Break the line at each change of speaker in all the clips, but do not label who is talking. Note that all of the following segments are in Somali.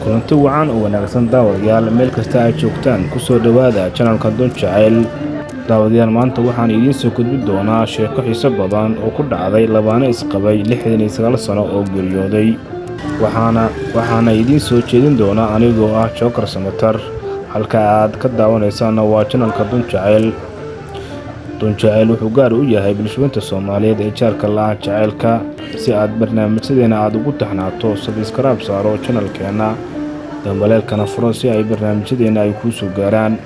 Kulanti wacan oo wanaagsan, daawadayaal, meel kasta aad joogtaan, kusoo dhowaada channelka Dun Jacayl. Daawadayaal, maanta waxaan idiin soo gudbin doonaa sheeko xiiso badan oo ku dhacday labaane isqabay 69 sano oo geeriyooday. Waxaana idiin soo jeedin doonaa anigoo ah Jookar Samatar. Halka aad ka daawanaysaana waa channelka Dun Jacayl. Dun Jacayl wuxuu gaar u yahay bulshooyinka Soomaaliyeed ee jaarka la-ah jacaylka. Si aad barnaamijyadeena aad ugu taxnaato, subscribe saaro channelkeena, gambaleelkana furo si ay barnaamijyadeena ay kuu soo gaaraan.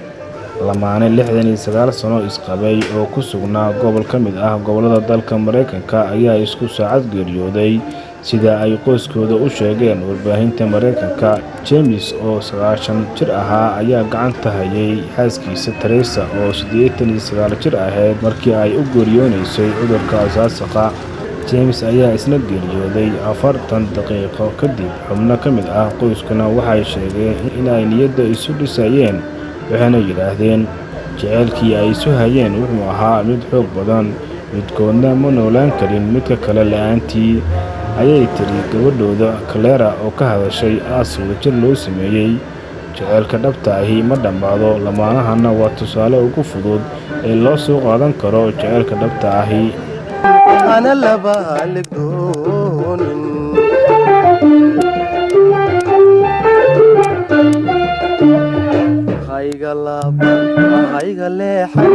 Lamaane 69 sano isqabay oo ku sugnaa gobol ka mid ah gobollada dalka Mareykanka ayaa isku saacad geeriyooday, sida ay qoyskooda u sheegeen warbaahinta Mareykanka. James oo 90 jir ahaa ayaa gacanta hayay xaaskiisa Teresa oo 89 jir ahayd markii ay u geeriyoonaysay cudurka asaasaqa. James ayaa isna geeriyooday 40 daqiiqo kadib. Xubno ka mid ah qoyskuna waxay sheegeen in ay niyadda isu dhisayeen, waxayna yidhaahdeen jaceylkii ay isu hayeen wuxuu ahaa mid xoog badan, midkoodna ma noolaan karin midka kale la'aantii, ayay tiri gabadhooda Clara oo ka hadashay aas wadajir loo sameeyey. Jaceylka dhabta ahi ma dhammaado. Lamaanahana waa tusaale ugu fudud ee loo soo qaadan karo jaceylka dhabta ahi.
Ana laba ligdoonin hayga laaban, hayga leexan,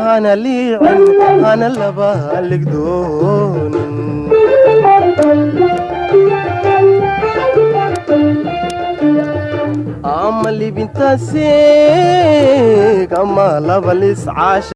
hana liicin, hana laba ligdoonin ama libintaasiig ama laba lis caasha.